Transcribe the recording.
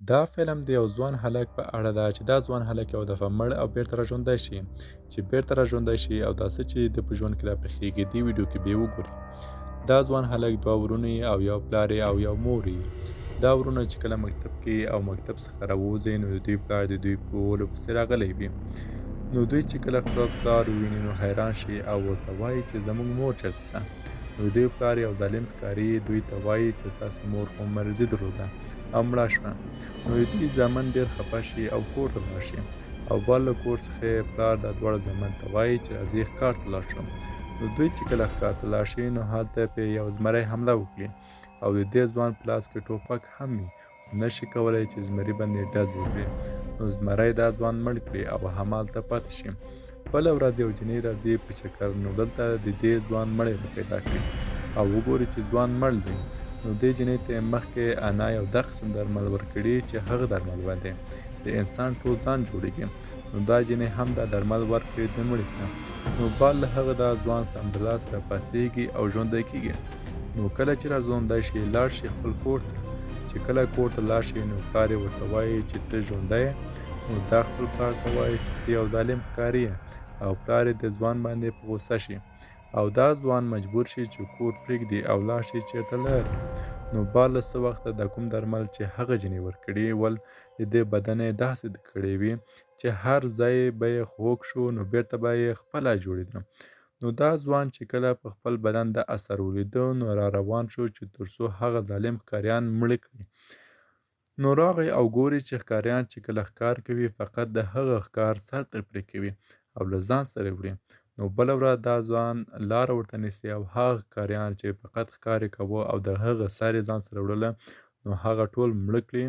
دا فلم د یو ځوان هلک په اړه ده چې دا ځوان هلک یو دفعه مړ او بیرته راژوندی شي، چې بیرته راژوندی شي او دا څه چې د په ژوند کې راپېښېږي دې ویډیو کې به وګوري. دا ځوان هلک دوه ورونه او یو پلار او یو مور یې. دا ورونه چې کله مکتب کې او مکتب څخه راووځي نو د دوی پلار د دوی په ولو پسې راغلی وي. نو دوی چې کله خپل پلار وویني نو حیران شي او ورته وایي چې زموږ مور چېرته ده؟ نو د دوی پلار یو ظالم ښکاري، دوی ته وایي چې ستاسو مور خو مرضي درلوده او مړه شوه. نو د دوی زامن ډېر خفه شي او کور ته لاړ شي او بل له کور څخه یې پلار دا دواړه زامن ته وایي چې راځئ ښکار ته لاړ شو. نو دوی چې کله ښکار ته لاړ شي نو هلته پرې یو زمری حمله وکړي او د دې ځوان په لاس کې ټوپک هم وي خو نه شي کولی چې زمري باندې ډز وکړي. نو زمری دا ځوان مړ کړي او همالته پاتې شي. بله ورځ یو جنۍ راځي په چکر، نو دلته د دې ځوان مړی را پیدا کړي او وګوري چې ځوان مړ دی. نو دې جنۍ ته یې مخکې انا یو دا قسم درمل ورکړي چې هغه درمل باندې د انسان ټول ځان جوړیږي. نو دا جنۍ هم دا درمل ورکړي د مړي ته. نو بعد له هغه دا ځوان سمدلاسه راپاڅیږي او ژوندی کیږي. نو کله چې راژوندی شي لاړ شي خپل کور ته. چې کله کور ته لاړ شي نو پلار یې ورته وایي چې ته ژوندی یې؟ نو دا خپل پلار ته وایي چې ته یو ظالم ښکاري یې او پلار یې د ځوان باندې په غوسه شي او دا ځوان مجبور شي چې کور پرېږدي او لاړ شي چېرته لرې. نو بعد له څه وخته د کوم درمل چې هغه جنۍ ورکړي ول د ده بدن یې داسې کړی وي چې هر ځای به یې خوږ شو نو بېرته به یې خپله جوړېده. نو دا ځوان چې کله په خپل بدن دا اثر ولیده نو را روان شو چې تر څو هغه ظالم ښکاریان مړه کړي. نو راغی او ګوري چې ښکاریان چې کله ښکار کوي فقط د هغه ښکار سر ترې پرې کوي او له ځان سره یې وړي. نو بله ورځ دا ځوان لاره ورته نیسي او هغه ښکاریان چې فقط ښکار یې کاوه او د هغه سر یې ځان سره وړله نو هغه ټول مړه کړي.